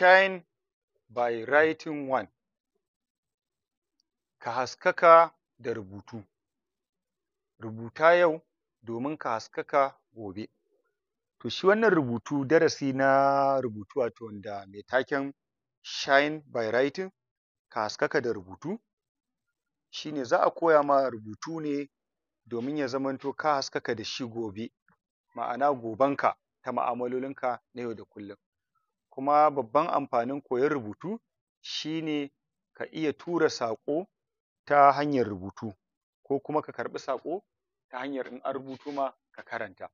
Shine by writing one. Ka haskaka da rubutu. Rubuta yau domin ka haskaka gobe. To shi wannan rubutu, darasi na rubutu, wato wanda mai taken "Shine by writing", ka haskaka da rubutu, shine za a koya ma rubutu ne domin ya zamanto ka haskaka da shi gobe, ma'ana gobenka ta mu'amalolinka na yau da kullum. Kuma babban amfanin koyon rubutu shine ka iya tura saƙo ta hanyar rubutu, ko kuma ka karɓi saƙo ta hanyar in an rubuto ma ka karanta.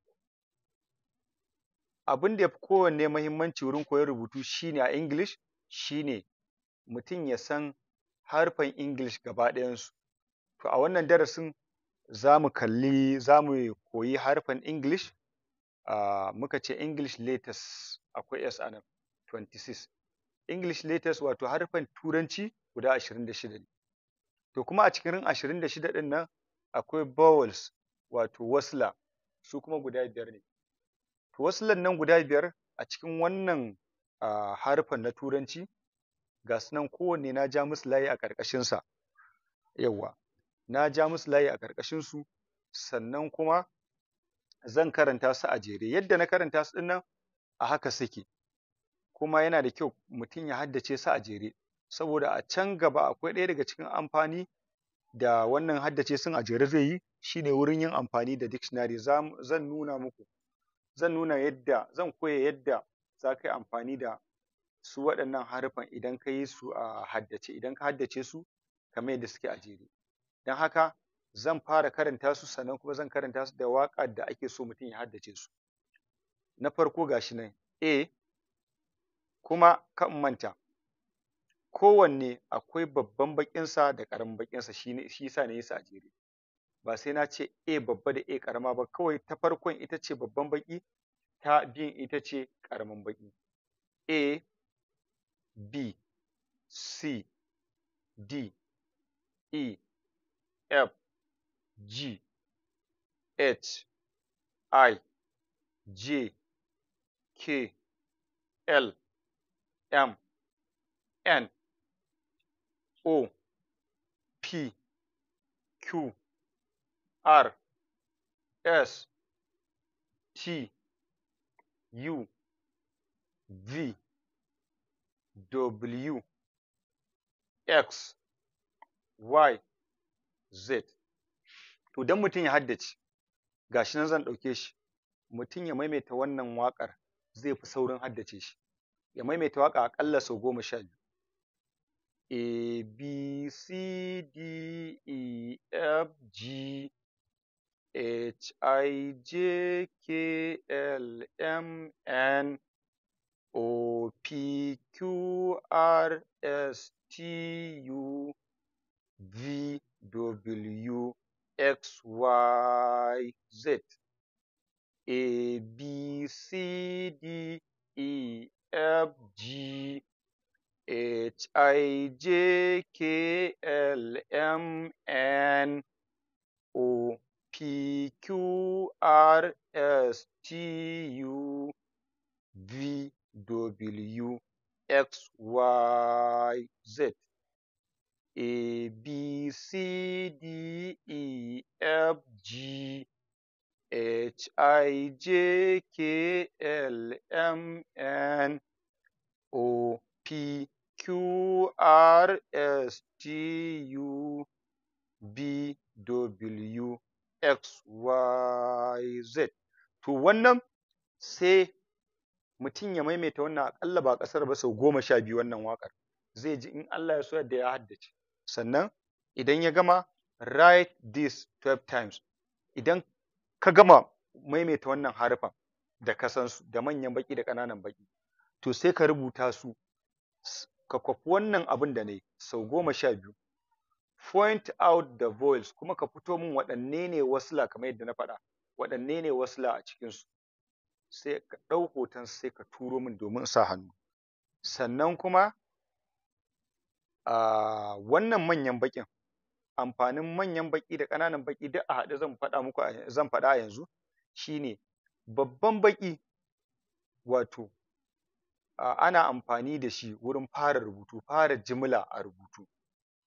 Abunda yafi kowanne mahimmanci wurin koyon rubutu shine a English, shine mutum ya san haruffan English gaba ɗayan su. To a wannan darasin zamu kalli, zamu koyi haruffan English. Muka ce English letters, akwai S a nan, 26 English letters, wato haruffan Turanci guda 26 ne. To kuma a cikin 26 ɗin nan akwai vowels, wato wasla, su kuma guda 5 ne. To waslan nan guda 5 a cikin wannan haruffan na Turanci, ga su nan, kowanne na ja musu layi a ƙarƙashin sa. Yawwa, na ja musu layi a ƙarƙashin su. Sannan kuma zan karanta su a jere yadda na karanta su ɗin nan, a haka suke. Kuma yana da kyau mutum ya haddace su a jere, saboda a can gaba akwai ɗaya daga cikin amfani da wannan haddace sun a jere zai yi, shine wurin yin amfani da dictionary. Zan nuna muku, zan nuna yadda zan koya yadda za ka yi amfani da su waɗannan haruffan idan ka yi su a haddace, idan ka haddace su kamar yadda suke a jere. Don haka zan fara karanta su, sannan kuma zan karanta su da waƙar da ake so mutum ya haddace su. Na farko gashi nan, A. Kuma kar in manta, kowanne akwai babban baƙin sa da ƙaramin baƙin sa, shine shi yasa nayi su a jere. Ba sai na ce A babba da A ƙarama ba, kawai ta farkon ita ce babban baƙi, ta biyun ita ce ƙaramin baƙi. A, B, C, D, E, F, G, H, I, J, K, L, M, N, O, P, Q, R, S, T, U, V, W, X, Y, Z. To don mutum ya haddace, gashi nan zan ɗauke shi, mutum ya maimaita wannan waƙar, zai fi saurin haddace shi. Ya maimaita waƙa aƙalla sau 12. A, B, C, D, E, F, G, H, I, J, K, L, M, N, O, P, Q, R, S, T, U, V, W, X, Y, Z. A, B, C, D, E, F, G, H, I, J, K, L, M, N, O, P, Q, R, S, T, U, V, W, X, Y, Z. A, B, C, D, E, F, G, H, I, J, K, L, M, N, O, P, Q, R, S, T, U, V, W, X, Y, Z. To wannan sai mutum ya maimaita wannan aƙalla ba ƙasar ba sau 12 wannan waƙar. Zai ji in Allah ya so yadda ya haddace. Sannan idan ya gama, write this 12 times. Idan ka gama maimaita wannan haruffan da ka san su da manyan baƙi da ƙananan baƙi, to sai ka rubuta su, ka kwafi wannan abin da nayi sau 12. Point out the vowels, kuma ka fito min waɗanne ne wasla, kamar yadda na faɗa, waɗanne ne wasla a cikin su. Sai ka ɗau hoton, sai ka turo min domin in sa hannu. Sannan kuma wannan manyan baƙin, amfanin manyan baƙi da ƙananan baƙi duk a haɗe zan faɗa muku, zan faɗa a yanzu, shine babban baƙi, wato Ana amfani da shi wurin fara rubutu, fara jimla a rubutu.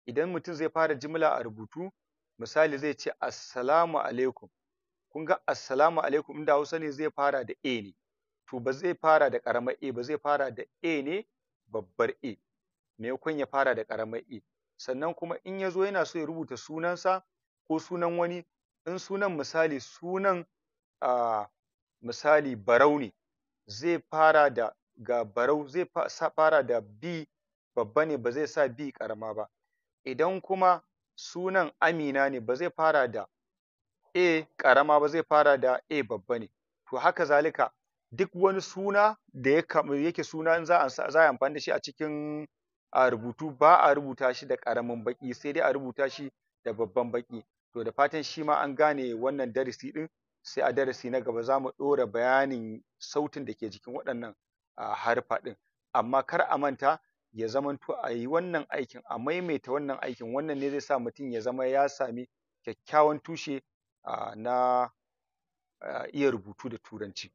Idan mutum zai fara jimla a rubutu, misali zai ce assalamu alaikum. Kun ga assalamu alaikum in da Hausa ne zai fara da A ne, to ba zai fara da ƙaramar A ba, zai fara da A ne babbar A, maimakon ya fara da ƙaramar A. Sannan kuma in ya zo yana so ya rubuta sunansa ko sunan wani, in sunan misali sunan misali Barau ne, zai fara da ga Barau, zai fara da B babba ne, ba zai sa B ƙarama ba. Idan kuma sunan Amina ne, ba zai fara da A ƙarama ba, zai fara da A babba ne. To haka zalika duk wani suna da yake suna in za a yi amfani da shi a cikin rubutu, ba a rubuta shi da ƙaramin baƙi, sai dai a rubuta shi da babban baƙi. To da fatan shi ma an gane wannan darasi ɗin. Sai a darasi na gaba za mu ɗora bayanin sautin da ke jikin waɗannan haruffa ɗin. Amma kar a manta, ya zamanto a yi wannan aikin, a maimaita wannan aikin. Wannan ne zai sa mutum ya zama ya sami kyakkyawan tushe na iya rubutu da Turanci.